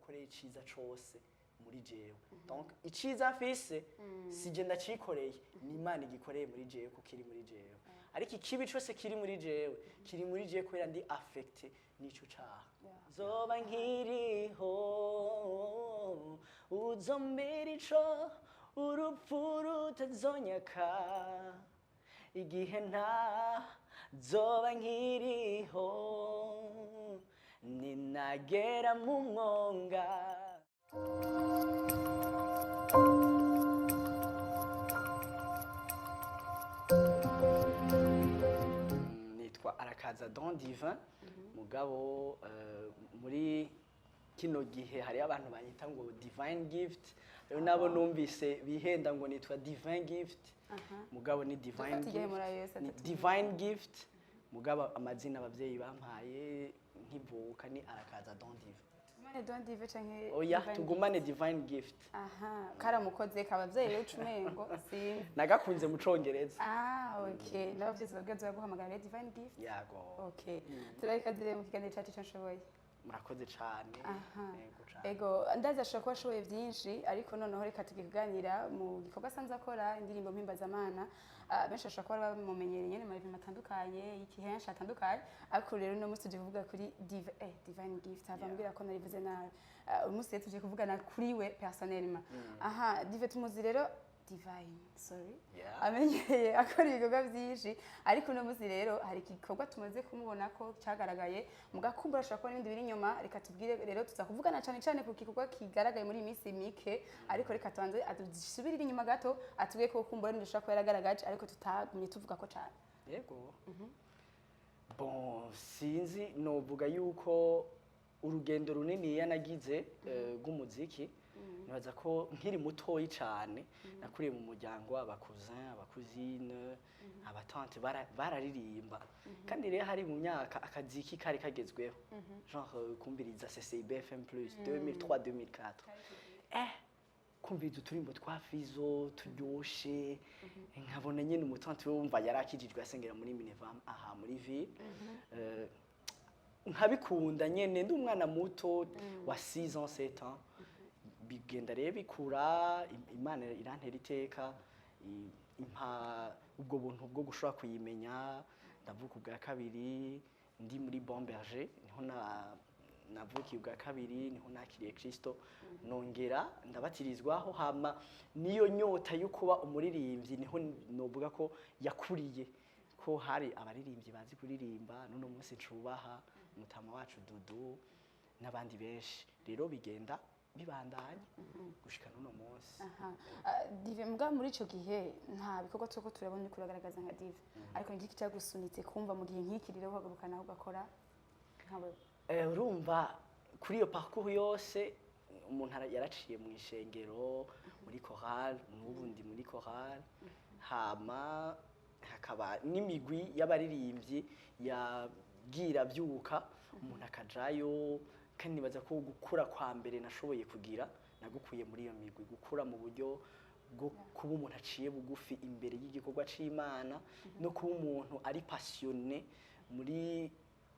gukoreye iciza cose muri jewe. Donc iciza mfise si je ndacikoreye, ni Imana igikoreye muri jewe kuko iri muri jewe. Ariko ikibi cose kiri muri jewe, kiri muri jewe kubera ndi affecté n'ico caha. Zoba nkiriho, uzombera ico urupfu rutazonyaka. Igihe nta zoba nkiriho, ninagera mu mwonga. Nitwa Arakaza Don Divin. Mugabo muri kino gihe hariyo abantu banyita ngo Divine Gift. Rero nabo numvise bihenda ngo nitwa Divine Gift, mugabo ni Divine Dufate igihe Gift. muri ayo yose Ni atatu. Divine Gift, mugabo amazina abavyeyi bampaye nkivuka ni Arakaza Don Divin. Tugumane Don Dive canke Oya. Divine? Tugumane Divine Gift. Aha, karamukoze kabavyeyi rero ucumengo si Nagakunze mu Congereza. Ah, okay. N'abavyeyi babwiza baguhamagara rero Divine Gift. Yago. Okay. Turabikaze mu kiganiro cacu Ico Nshoboye. Murakoze cane. Aha. Yego cane. Ego, ndazi ashobora kuba ashoboye byinshi, ariko noneho reka tugiye kuganira mu gikorwa asanzwe akora, indirimbo mpimbazamana. Ah, benshi bashobora kuba bamumenyereye nyene mu bintu atandukanye, iki henshi hatandukanye, ariko rero uno munsi tugiye kuvuga kuri Divine Gift. Hava mbwira ko narivuze nabi. Ah, uyu munsi rero tugiye kuvugana kuri we personnellement. Aha, Dive tumuzi rero, Divine, sorry, amenyereye akora ibikorwa byinshi, ariko uno munsi rero hari igikorwa tumaze kumubona ko cyagaragaye mu gakumbura, ashobora kuba n'ibindi biri inyuma. Reka tubwire rero, tuza kuvugana cyane cyane ku gikorwa kigaragaye muri iyi minsi mike, ariko reka tubanze adusubirire inyuma gato, atubwiye ko kumbura n'ibindi ashobora kuba yaragaragaje ariko tutagumye tuvuga ko cyane. Yego. Bon, sinzi, novuga yuko urugendo runini nagize rw'umuziki, nibaza ko nkiri mutoyi cane nakuriye mu muryango w'aba cousin, aba cousine, aba tante bararirimba. Kandi rero hari mu myaka akaziki kari kagezweho, genre kumviriza CCIB FM plus 2003, 2004, kumviriza uturimbo twa Fizo turyoshe, nkabona nyine umu tante we wumva yari akijijwe, asengera muri Minevam aha muri ville. Nkabikunda nyene ndi umwana muto wa 6 ans, 7 ans. Bigenda rero bikura, Imana irantera iteka, impa ubwo buntu bwo gushobora kuyimenya. Ndavuka ubwa kabiri ndi muri Bon Berger, niho na navukiye ubwa kabiri, niho nakiriye Kristo, nongera ndabatirizwaho. Hama niyo nyota yo kuba umuririmbyi niho novuga ko yakuriye, ko hari abaririmbyi bazi kuririmba n'uno munsi ncubaha, mutama wacu Dudu n'abandi benshi. Rero bigenda bibandanya gushika n'uno munsi. Aha. Ah, Dive, mbwa muri ico gihe nta bikorwa turiko turabona uriko uragaragaza nka Dive, ariko ni igiki cyagusunitse kumva mu gihe nk'iki rero uhaguruka nawe ugakora nkawe? Urumva kuri iyo parcours yose umuntu yaraciye mu ishengero, muri chorale, n'ubu ndi muri chorale, hama hakaba n'imigwi y'abaririmbyi yagira byuka, umuntu akajayo. Kandi nibaza ko gukura kwa mbere nashoboye kugira nagukuye muri iyo migwi, gukura mu buryo bwo kuba umuntu aciye bugufi imbere y'igikorwa c'Imana no kuba umuntu ari passionné muri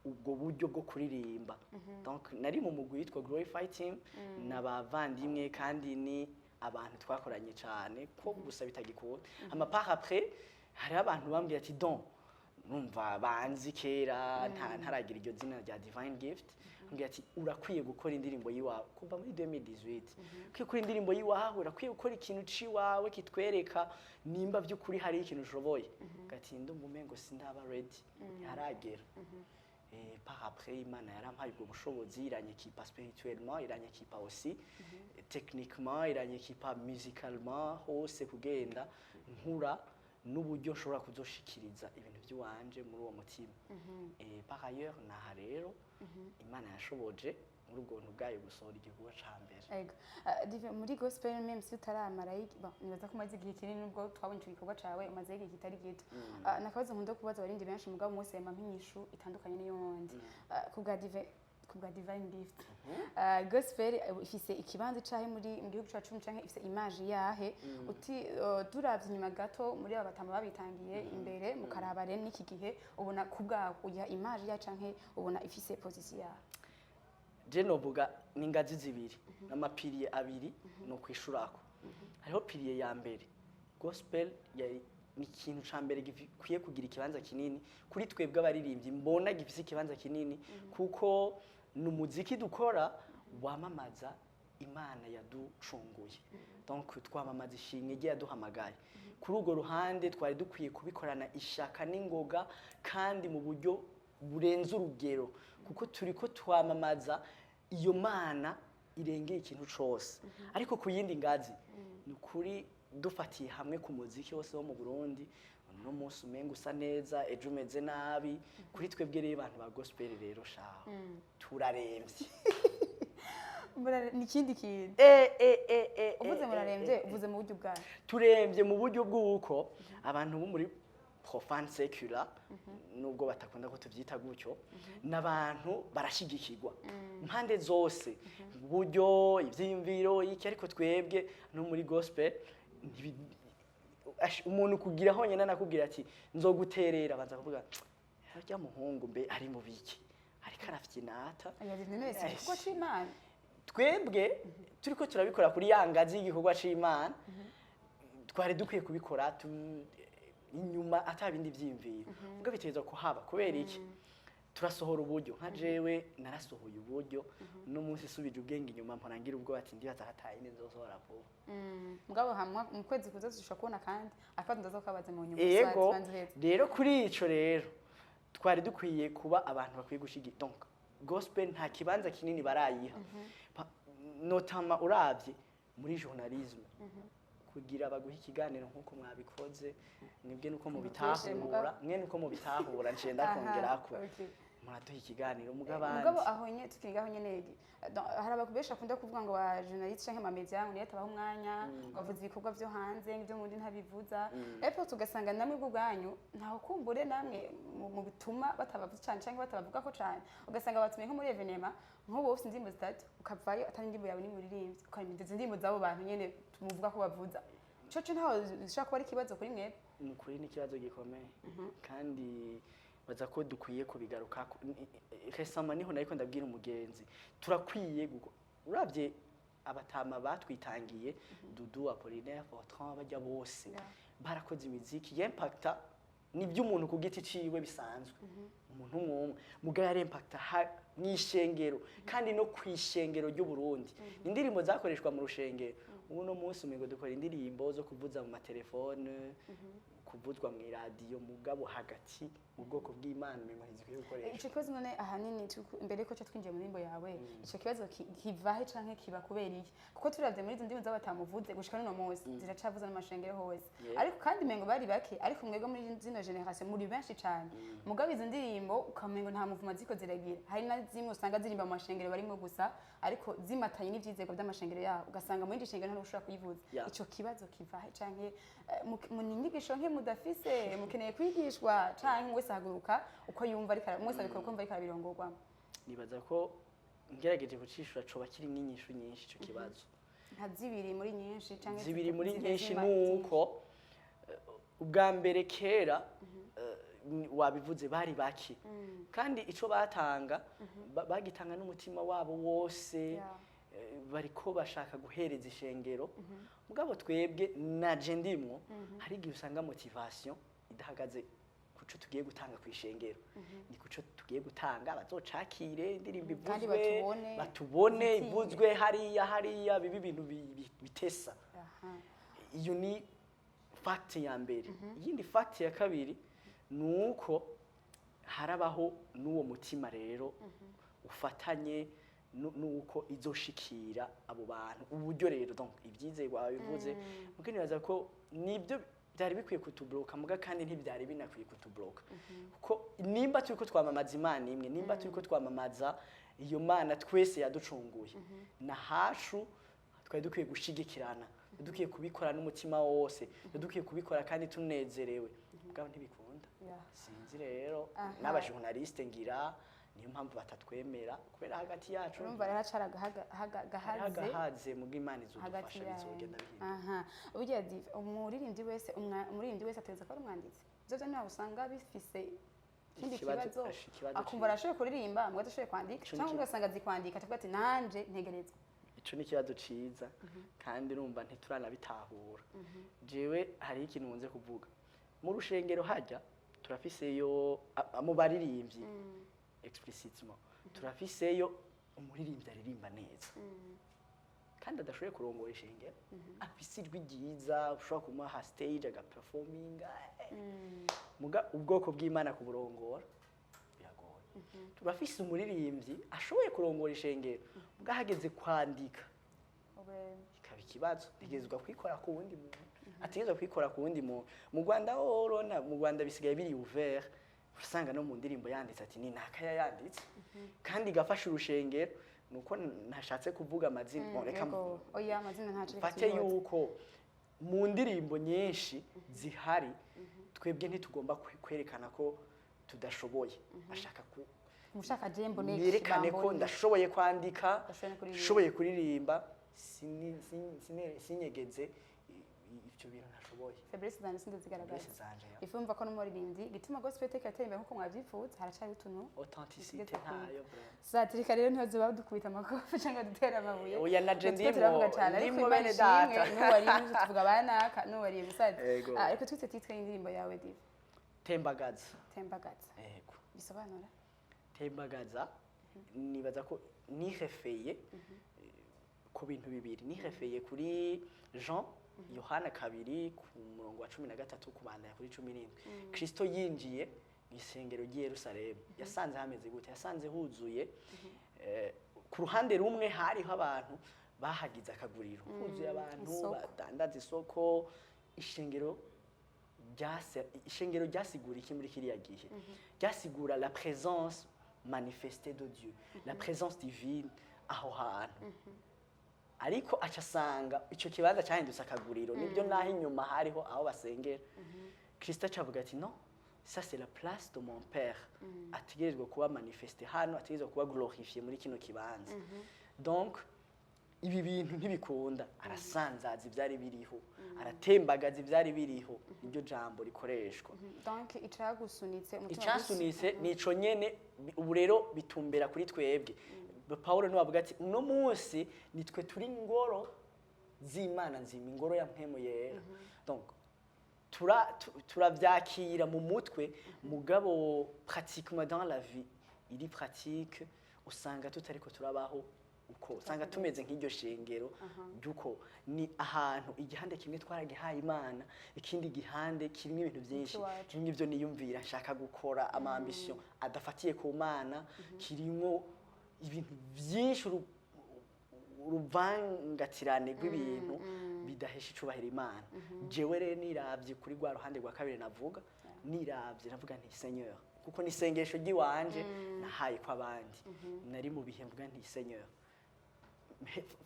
ubwo buryo bwo kuririmba. Donc nari mu mugwi witwa Glorify Team n'abavandimwe, kandi ni abantu twakoranye cyane ko gusa bitagikunda. Ama par après hariho abantu bambwiye ati don numva banzi kera ntaragira iryo zina rya Divine Gift, ambwira ati urakwiye gukora indirimbo yiwawe. Kuva muri 2018 ukwiye gukora indirimbo yiwawe, urakwiye gukora ikintu ciwawe kitwereka nimba by'ukuri hari ikintu ushoboye. Gati ndumva umengo sindaba ready, ntiharagera. Par après Imana yarampaye ubwo bushobozi, iranyekipa spirituellement, iranyekipa aussi techniquement, iranyekipa musicalement, hose kugenda nkura n'uburyo nshobora kuzoshikiriza ibintu by'iwanje muri uwo mutima. Par ailleurs naha rero Imana yashoboje muri ubwo buntu bwayo gusohora igikorwa ca mbere. Ego. Ah, Dive, muri gospel même si utaramara bon, nibaza ko umaze igihe kinini, nubwo twabonye ico gikorwa cawe umaze igihe kitari gito. Ah, nakabazo nkunda kubaza abarindi benshi, mugabo mwese yama inyishu itandukanye n'iyundi. Ah, ku bwa Dive, ku bwa Divine Gift, ah, gospel ifise ikibanza cahe muri mu gihugu cacu, canke ifise image yahe? Uti turavye inyuma gato muri aba batama babitangiye imbere, mukaraba rero n'iki gihe, ubona ku bwawe uyiha image ya canke ubona ifise position yahe? Je novuga ni ingazi zibiri n'ama piliers abiri no kwishurako. Hariho pilier ya mbere, gospel ni ikintu ca mbere gikwiye kugira ikibanza kinini kuri twebwe abaririmbyi. Mbona gifise ikibanza kinini kuko ni umuziki dukora wamamaza Imana yaducunguye, donc twamamaza ishimwe rye yaduhamagaye. Kuri urwo ruhande twari dukwiye kubikorana ishaka n'ingoga kandi mu buryo burenze urugero, kuko turi ko twamamaza iyo Mana irengeye ikintu cose. Ariko ku yindi ngazi, ni ukuri, dufatiye hamwe ku muziki wose wo mu Burundi, uno munsi umenga usa neza, ejo umeze nabi. Kuri twebwe rero abantu ba gospel rero shaho turaremvye. Ni ikindi kintu. Uvuze muraremvye, uvuze mu buryo bwayo? Turembye mu buryo bw'uko abantu bo muri profane secular, nubwo batakunda ko tuvyita gutyo, n'abantu barashigikirwa impande zose, mu buryo, ivyiyumviro, iki. Ariko twebwe no muri gospel umuntu kugira honyine anakubwira ati nzoguterera, abanza kuvuga harya muhungu mbe ari mu biki, ariko arafyinata. Oya, none si igikorwa c'Imana? Twebwe turiko turabikora kuri ya ngazi y'igikorwa c'Imana, twari dukwiye kubikora inyuma ata bindi vyiyumviro, ubwo bitegerezwa kuhaba. Kubera iki? Turasohora uburyo. Nka jewe narasohoye uburyo, uno munsi subije ubwenge inyuma mpora ngira ubwoba ati ndibaza hataye nzosohora vuba. Mugabo hamwe mu kwezi kuza dushobora kubona kandi akabazo ndaza kukabaza mu nyuma. Ego. Banza uheze. Rero kuri ico rero twari dukwiye kuba abantu bakwiye gushigi, donc gospel nta kibanza kinini barayiha. Notamment uravye muri journalisme, kugira baguhe ikiganiro nk'uko mwabikoze mwebwe, nuko mubitahura mwe, nuko mubitahura nciye ndakongerako. Muraduha ikiganiro mugabandi. Mugabo aho nye tukiri ngaho nyene, hari abantu benshi bakunda kuvuga ngo ba journaliste canke ama media ngo niyo atabaha umwanya, ngo bavuze ibikorwa vyo hanze, ibyo mu ndi ntabivuza. Ariko tugasanga namwe bwo ubwanyu ntaho kumbure namwe mu bituma batabavuza cane canke batabavugako cane. Ugasanga batumiye nko muri événement, nk'ubu ufite indirimbo zitatu, ukavayo atari indirimbo yawe nimwe uririmbye, ukaririmba izo ndirimbo z'abo bantu nyene tumuvuga ko bavuza. Ico co ntaho zishobora kuba ari ikibazo kuri mwebwe? Ni ukuri ni ikibazo gikomeye kandi baza ko dukwiye kubigarukako. Récemment niho nariko ndabwira umugenzi, turakwiye uravye abatama batwitangiye, Dudu, Apollinaire, Fortran, bajya bose barakoze imiziki y'impacta. Nibyo, umuntu ku giti ciwe bisanzwe, umuntu umwe umwe, mugabo yar'impacta mw'ishengero kandi no kw'ishengero ry'u Burundi. Indirimbo zakoreshwa mu rushengero. Ubu no munsi umengo dukora indirimbo zo kuvuza mu matelefone, kuvuzwa mu iradiyo, mugabo hagati mu bwoko bw'Imana umengo ntizikwiye gukoreshwa. Ico kibazo none ahanini imbere yuko twinjiye mu ndirimbo yawe, ico kibazo kivahe canke kiba kubera iki? Kuko turavye muri izo ndimi z'abatamuvuze, gushika n'uno munsi ziracavuza n'amashengero hose. Ariko kandi umengo bari bake, ariko mwebwe muri zino génération muri benshi cane. Mugabo izo ndirimbo ukamengo nta muvuma ziko ziragira. Hari na zimwe usanga zirimba mu mashengero barimo gusa, ariko zimatanye n'ivyizerwa by'amashengero yabo, ugasanga mu yindi shengero nta ushobora kuyivuza. Ico kibazo kivahe? Canke mu inyigisho nke mudafise, mukeneye kwigishwa, canke wese ahaguruka uko yumva, ariko umwe wese abikora uko yumva ariko arabirongorwamo? Nibaza ko ngerageje kucishura coba kirimwo inyishu nyinshi ico kibazo. Nka zibiri muri nyinshi canke Zibiri muri nyinshi. zima Nuko ubwa mbere kera, wabivuze, bari bake kandi ico batanga bagitanga n'umutima wabo wose. Bariko bashaka guhereza ishengero. Mugabo twebwe naje ndimwo, hari igihe usanga motivation idahagaze kuco tugiye gutanga ku ishengero, ni kuco tugiye gutanga bazocakire indirimbo Kandi ivuzwe, batubone, batubone, zitinye. Ivuzwe hariya hariya, bibe ibintu bitesa. Iyo ni fact ya mbere. Iyindi fact ya kabiri ni uko harabaho n'uwo mutima rero ufatanye nuko izoshikira abo bantu, uburyo rero, donc ibyizerwa babivuze. Muga nibaza ko nibyo byari bikwiye kutubloka, muga kandi ntibyari binakwiye kutubloka, kuko nimba turiko twamamaza Imana imwe, nimba turiko twamamaza iyo Mana twese yaducunguye, na hacu twari dukwiye gushigikirana, dukwiye kubikora n'umutima wose, dukwiye kubikora kandi tunezerewe. Mugabo ntibikunda. Sinzi rero n'abajournaliste ngira niyo mpamvu batatwemera, kubera hagati yacu Urumva rero hacara hariho agahaze agahaze. Muga Imana hagati izodufasha, yayo. bizogenda bihinduka. Aha, burya umuririmbyi wese ategereza kuba ari umwanditsi. Ivyo vyo ntawe usanga bifise. Ikindi Ikibazo- kibazo, ikibazo akumva arashoboye kuririmba mbwa adashoboye kwandika, Ico ni cyangwa ugasanga azi kwandika, atavuga ati: "Nanje ntegerezwa." Ico ni ikibazo ciza, kandi urumva ntituranabitahura. Jewe hariho ikintu nkunze kuvuga mu rushengero hajya turafiseyo mu baririmbyi explicitement, turafiseyo umuririmbyi aririmba neza kandi adashoboye kurongora ishengero. Afise ijwi ryiza, ushobora kumuha stage agaperforminga, muga ubwoko bw'Imana kuburongora biragoye. Turafise umuririmbyi ashoboye kurongora ishengero, muga hageze kwandika ikaba ikibazo, ntegerezwa kwikora ku wundi muntu, ategerezwa kwikora ku wundi muntu. Mu Rwanda ho urabona, mu Rwanda bisigaye biri ouvert, usanga no mu ndirimbo yanditse ati ni naka yayanditse, kandi igafasha urushengero. Nuko ntashatse kuvuga amazina. Bon, reka Yego, oya, amazina ntaco, reka mfate tuyihoze. yuko mu ndirimbo nyinshi zihari, twebwe ntitugomba kwerekana ko tudashoboye. Bashaka ku Mushaka je mboneke, nerekane ko bambone. ndashoboye kwandika, Ndashoboye no kuririmba. nshoboye kuririmba, sinyegeze ivyo bintu ntashoboye. Faiblesse zanje sindazigaragaza. Faiblesse zanje, ya. Ifu mva ko n'umuririmbyi gituma gospel tech yateye imbere nkuko mwavyifuza, haracari utuntu Authenticité dusigaye dukwiye. ntayo vraiment. Satirika rero ntibazoba badukubita amakofi cyangwa dutera amabuye. Oya, na je Ngo twe turavuga ndimwo, cyane, ariko ndimwo Imana bene ishimwe, data. n'uwari tuvuga banaka n'uwariye musaza. Yego. Ah, ariko twite titre y'indirimbo yawe, Diva. Tembagaza. Tembagaza. Yego. Bisobanura? Tembagaza, nibaza ko nirefeye ku bintu bibiri. Nirefeye kuri Jean, Yohana 2 ku murongo wa 13 kubandanya kuri 17. Kristo yinjiye mu isengero ry'i Yerusalemu, yasanze hameze gute? Yasanze huzuye. Ku ruhande rumwe hariho abantu bahagize akaguriro, huzuye abantu Isoko. badandaza isoko. Ishengero ishengero ryasigura iki muri kiriya gihe? Ryasigura la présence manifestée de Dieu, la présence divine aho hantu. Ariko aca asanga icyo kibanza cyahindutse akaguriro. Nibyo, naho inyuma hariho aho basengera, Kristo aca avuga ati: "Non, ça c'est la place de mon père, ategerezwa kuba manifesté hano, ategerezwa kuba glorifié muri kino kibanza." Donc ibi bintu ntibikunda. Arasanzaza ibyari biriho, aratembagaza ibyari biriho, niryo jambo rikoreshwa. Donc icagusunitse umutima? Icyansunitse nico nyene. Ubu rero bitumbera kuri twebwe. Paulo niwe avuga ati uno munsi nitwe turi ingoro z'Imana nzima, ingoro ya Mpwemu Yera. Donc turavyakira mu mutwe, mugabo pratiquement dans la vie iri pratique usanga tutariko turabaho uko. Usanga tumeze nk'iryo shengero ry'uko ni ahantu igihande kimwe twaragihaye Imana, ikindi gihande kirimo ibintu byinshi, Iwacu. kirimo ibyo niyumvira nshaka gukora, ama ambition adafatiye ku Mana, kirimo ibintu byinshi, uruvangatirane rw'ibintu bidahesha icubahiro Imana. Jewe rero niravye kuri rwa ruhande rwa kabiri navuga, niravye navuga nti: "Seigneur," kuko ni isengesho ry'iwanje nahaye ko abandi nari mu bihe, mvuga nti: "Seigneur,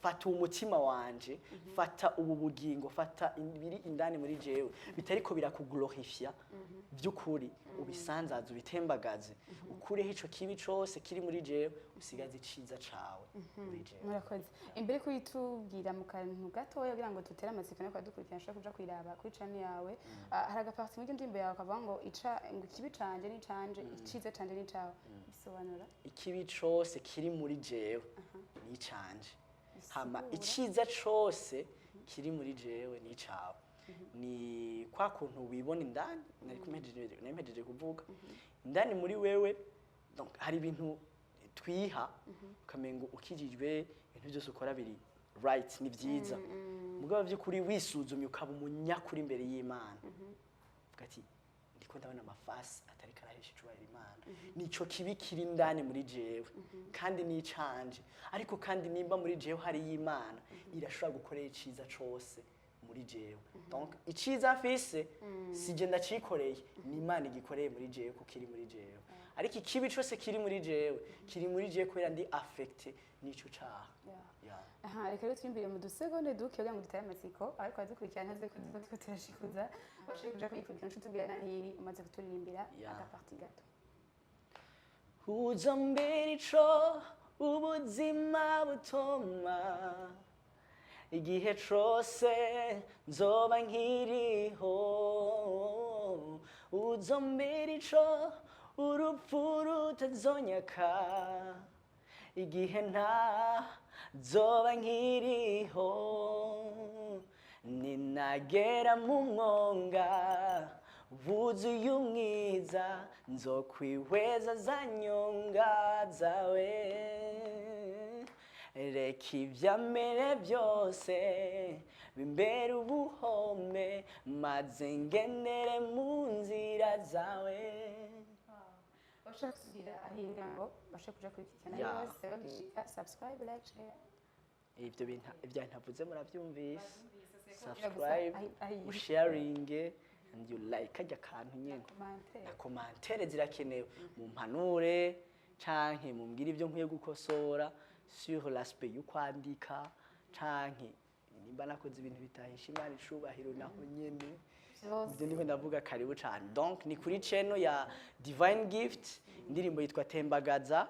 fata umutima wanje, fata ubu bugingo, fata ibiri indani muri jewe bitariko birakuglorifia by'ukuri, ubisanzaze, ubitembagaze, ukureho ico kibi cose kiri muri jewe, usigaze iciza cawe muri jewe." Murakoze. Imbere ko uyitubwira mu kantu gatoya kugira ngo dutere amatsiko no kudukurikirana, ushobora kuja kuyiraba kuri channel yawe. Ah, hari agapartie muri iyo ndirimbo yawe kavuga ngo ica ngo ikibi canje ni canje, iciza canje ni cawe. Bisobanura? Ikibi cose kiri muri jewe ni icanje, hama Bisigura? iciza cose kiri muri jewe ni icawe. Ni kwa kuntu wibona indani, nari mpejeje kuvuga indani muri wewe. Donc hari ibintu twiha ukamengo ukijijwe ibintu byose ukora biri right, ni byiza, mugabo by'ukuri wisuzumye ukaba umunyakuri imbere y'Imana, uvuga ati: "Ndiko ndabona amafasi atari karahesha icubahiro Imana." Nico kibi kiri indani muri jewe kandi nicanje. Ariko kandi nimba muri jewe hari y'Imana, irashobora gukorera iciza cose muri jewe. Donc iciza mfise sije ndacikoreye, ni Imana igikoreye muri jewe kuko iri muri jewe. Ariko ikibi cose kiri muri jewe, kiri muri jewe kubera ndi affecté n'ico caha. Yeah. Yeah. Aha, reka rero twimbire mu dusegonde duke kugira ngo dutere amatsiko ariko abadukurikirana ntaze ko turiko turashikuza, bashobore kuja kuyikurikirana. Uca utubwira ntiri umaze kuturirimbira Yeah. agapartie gato. Uza mbere ico ubuzima butoma, igihe cose nzoba nkiriho, uza mbere ico. Urupfu rutazonyaka igihe ntazoba nkiriho. Ninagera mu mwonga wuzuye umwiza, nzokwihweza za nyonga zawe. Reka ivyamere byose bimbere ubuhome, maze ngendere mu nzira zawe. Bashaka kugira ahinga ngo bashe kuja kurikirana yose, bagishika subscribe, like, share. Ibyo bintu ibya ntavuze murabyumvise. Gusa Subscribe, usharinge and you like kajya kantu nyene. Commentaire. Na commentaire zirakenewe, mumpanure canke mumbwire ibyo nkwiye gukosora sur l'aspect y'ukwandika, canke nimba nakoze ibintu bitahisha Imana icubahiro naho nyene. Vyose. Ibyo niho ndavuga, karibu cane. Donc ni kuri channel ya Divine Gift, indirimbo yitwa Tembagaza.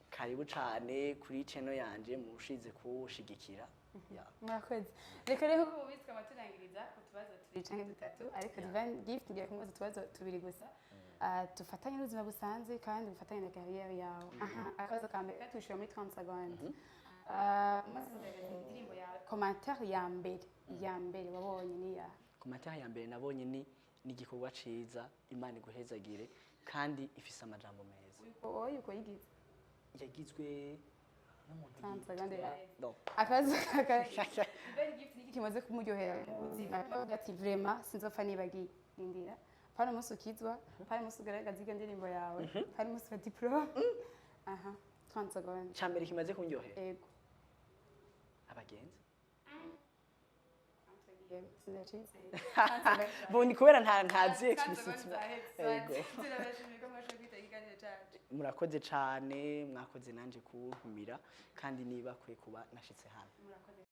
Karibu cane kuri channel yanje, mushize kuwushigikira. Yeah. Murakoze. Reka rero nk'uko mubizi, twaba turangiriza utubazo tubiri canke dutatu, ariko Divine Gift ngiye kumubaza utubazo tubiri gusa. Dufatanye n'ubuzima busanzwe kandi bufatanye na carrière yawe. Aha, akabazo ka mbere katwishyura muri 30 secondes. Umaze kugaragaza indirimbo yawe, commentaire ya mbere wabonye ni ya? Commentaire ya mbere nabonye ni igikorwa ciza, Imana iguhezagire, kandi ifise amajambo meza. Oyo uko yigize? Yagizwe n'umuntu 30 secondes. yitwa No. Akabazo ka kabiri: Divine Gift, niki kimaze kumuryohera mu buzima, avuga ati: "Vraiment sinzopfa nibagiye"? Rindira, pana umunsi ukizwa, pana umunsi ugaragaza iyo ndirimbo yawe, pana umunsi wa diplôme. Aha, 30 secondes. Ca mbere kimaze kundyohera? Ego. Abagenzi. Sinacitse. Bon, ni kubera ntazi explicitement. Ego. Turabashimiye ko mwashoboye kwitaba ikiganiro cyacu. Murakoze cane, mwakoze nanje kuntumira, kandi niba kwe kuba nashitse hano. Murakoze.